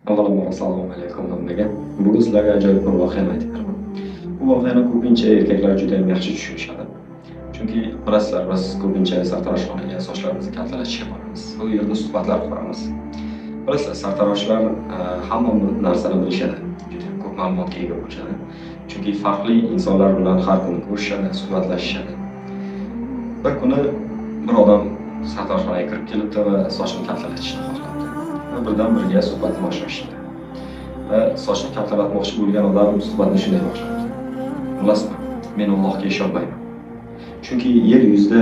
Avvalambor assalomu alaykum hammaga. Bugun sizlarga ajoyib bir voqeani aytib beraman. Bu voqeani ko'pincha erkaklar juda ham yaxshi tushunishadi. Chunki bilasizlar, biz ko'pincha sartaroshxonaga sochlarimizni kaltalatishga boramiz. U yerda suhbatlar quramiz. Bilasizlar, sartaroshlar hamma narsani bilishadi. Juda ham ko'p ma'lumotga ega bo'lishadi. Chunki farqli insonlar bilan har kuni ko'rishishadi, suhbatlashishadi. Bir kuni bir odam sartaroshxonaga kirib kelibdi va sochini kaltalatishni xohlabdi. Va birdan birga suhbatni boshlashdi. Va sochni kaltalatmoqchi bo'lgan odam suhbatni shunday boshlabdi. Bilasizmi, men Allohga ishonmayman. Chunki yer yuzida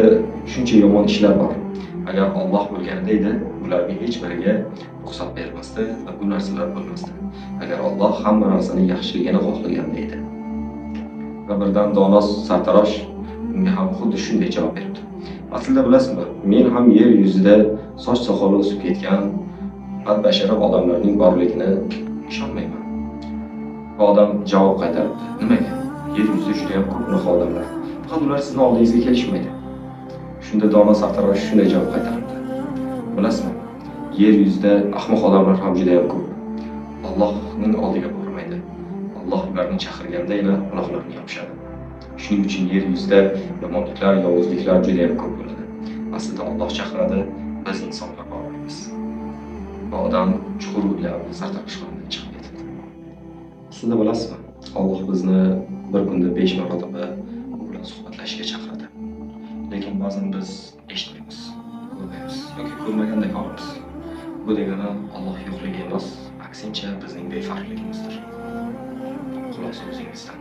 shuncha yomon ishlar bor. Agar Alloh bo'lganida edi, bularga hech biriga ruxsat bermasdi va bu narsalar bo'lmasdi. Agar Alloh hamma narsani yaxshiligini xohlaganda edi. Va birdan dono sartarosh unga ham xuddi shunday javob beribdi. Aslida bilasizmi, men ham yer yuzida soch soqoli o'sib ketgan badbashara odamlarning borligini ishonmayman. Va odam javob qaytaribdi. Nimaga? Yer yuzida juda ham ko'p bunaqa odamlar. Faqat ular sizni oldingizga kelishmaydi. Shunda dono sartarosh shunday javob qaytaribdi. Bilasizmi, yer yuzida ahmoq odamlar ham juda ham ko'p. Allohning oldiga bormaydi. Alloh ularni chaqirgandagina quloqlarini yopishadi. Shuning uchun yer yuzida yomonliklar, yovuzliklar juda ham ko'p bo'ladi. Aslida Alloh chaqiradi, biz insonlar bormaymiz. Va odam chuqur o'ylab sartaroshxonadan chiqib ketdi. Aslida bilasizmi, Alloh bizni bir kunda 5 marotaba u bilan suhbatlashishga chaqiradi. Lekin ba'zan biz eshitmaymiz, ko'rmaymiz yoki ko'rmagandek olamiz. Bu degani Alloh yo'qligi emas, aksincha bizning befarqligimizdir. Xulosa o'zingizdan.